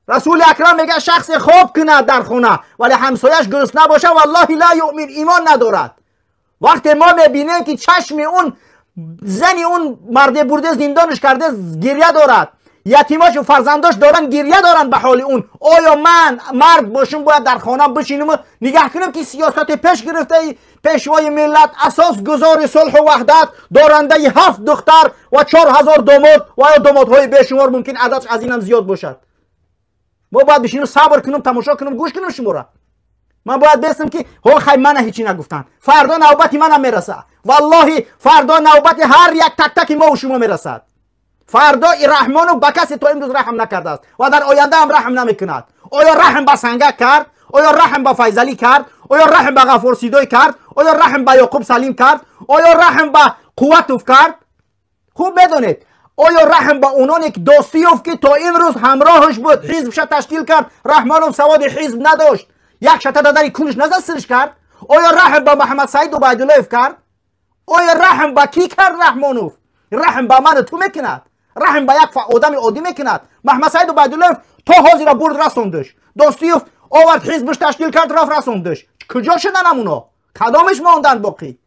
رسول اکرم میگه شخص خواب کند در خونه ولی همسایش گرسنه باشه والله لا یؤمن، ایمان ندارد. وقتی ما میبینیم که چشم اون زنی اون مرد برده زندانش کرده گریه دارد، یتیماش و فرزنداش دارن گریه دارن به حال اون، آیا من مرد باشم باید در خانه بشینم و نگه کنم که سیاست پیش گرفته پیشوای ملت اساس گذار صلح و وحدت دارنده 7 دختر و 4000 داماد و یا دامادهای بیشمار، ممکن عددش از اینم زیاد باشد. ما باید بشینم صبر کنم، تماشا کنم، گوش کنم شما را. من باید بستم که ها خی من هیچی نگفتن، فردا نوبتی منم میرسه. والله فردا نوبت هر یک تک تک ما و شما میرسد. فردا رحمانو به کسی تا امروز رحم نکرده است و در آینده هم رحم نمیکند. آیا رحم به سنگک کرد؟ آیا رحم به فیضعلی کرد؟ آیا رحم به غفور سیدوی کرد؟ آیا رحم به یعقوب سلیم کرد؟ آیا رحم به قوتوف کرد؟ خوب بدونید آیا رحم به اونانی که دوستیوف که تا امروز همراهش بود حزبش تشکیل کرد، رحمانوف سواد حزب نداشت، یک شته دادن کنش نزد سرش کرد؟ آیا رحم به محمد سعید عبیداللهف کرد؟ آیا رحم به کی کرد رحمانوف؟ رحم به من تو میکند، رحم به یک آدم عادی میکند. محمد سعید عبیداللهف تا حاضر برد رسوندش، دوستیوف آورد حزبش تشکیل کرد رفت رسوندش. کجا شدن اونا؟ کدامش ماندن باقی؟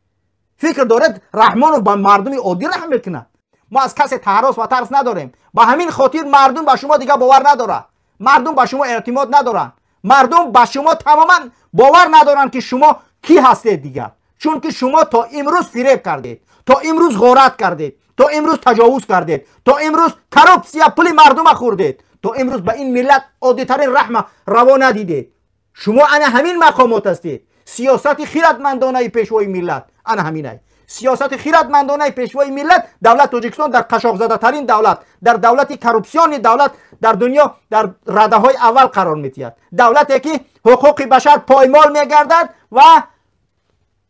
فکر دارد رحمانوف به مردم عادی رحم میکند؟ ما از کسی تحراس و ترس نداریم. به همین خاطر مردم به شما دیگه باور ندارن، مردم به شما اعتماد ندارن، مردم به شما تماما باور ندارن که شما کی هستید دیگه، چون که شما تا امروز فریب کردید، تا امروز غارت کردید، تا امروز تجاوز کردید، تا امروز коррупция پول مردم خوردید، تا امروز به این ملت عادی ترین رحم روا ندیدید. شما انا همین مقامات هستید. سیاست خیرتمندانه پیشوای ملت انا همینه. سیاست خیرتمندانه پیشوای ملت دولت تاجیکستان در قشاق زده ترین دولت، در دولت коррупционный دولت در دنیا در رده های اول قرار میدهد. دولتی که حقوق بشر پایمال میگردد و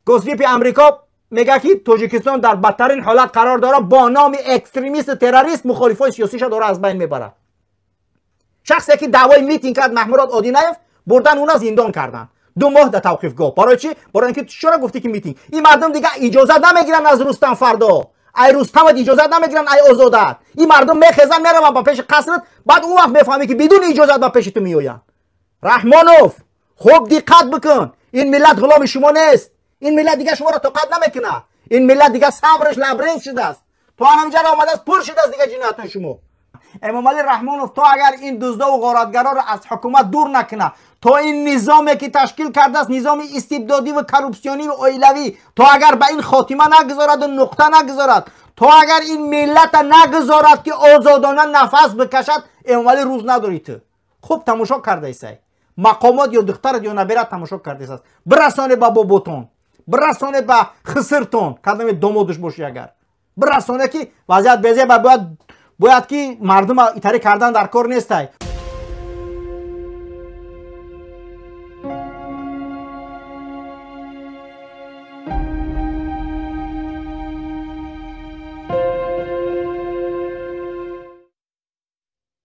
گزیپ امریکا میگه که تاجیکستان در بدترین حالت قرار داره، با نام extremist تروریست مخالفای سیاسیش داره از بین میبره. شخصی که دعوای میتینگ کرد محمود آدینایف بردن اونا زندان کردن، 2 ماه در توقیفگاه. برای چی؟ برای اینکه چرا گفتی که میتینگ؟ این مردم دیگه اجازه نمیگیرن از رستم فردا، ای رستم اجازه نمیگیرن، ای آزادت. این مردم میخزن میرن با پیش قصرت، بعد اون وقت میفهمی که بدون اجازه با پیش تو میآیند. رحمانوف خوب دقت بکن، این ملت غلام شما نیست. این ملت دیگه شما را طاقت نمیکنه. این ملت دیگه صبرش لبریز شده است، تو همینجا آمده است پر شده است دیگه جنایت شما. امام علی رحمانوف تا اگر این دزدا و غارتگرا را از حکومت دور نکنه، تا این نظامی که تشکیل کرده است نظام استبدادی و коррупционный و عیلوی، تا اگر به این خاتمه نگذارد و نقطه نگذارد، تا اگر این ملت نگذارد که آزادانه نفس بکشد، امام علی روز نداری. تو خوب تماشا کرده ایسای مقامات یا دخترت یا نبیرت تماشا کرده است، برسانه به باباتون، برسانه به خسرتون، کدام دامادش باشی اگر برسانه که وضعیت بیزه باید که مردم ایتاری کردن در کار نیست.